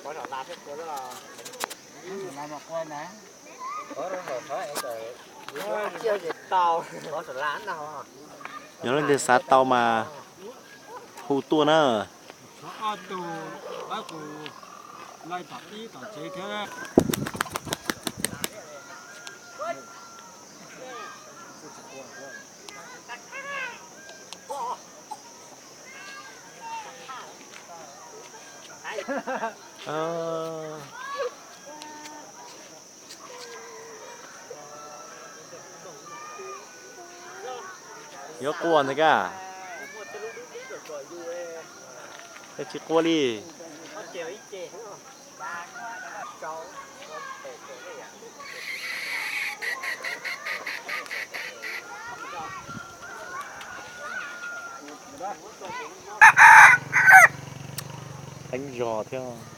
Yog leej twg xav tau mas hu tuaj na. Yuav quaj ntag kab? Koj tsis quaj li. Teeb zog thiab.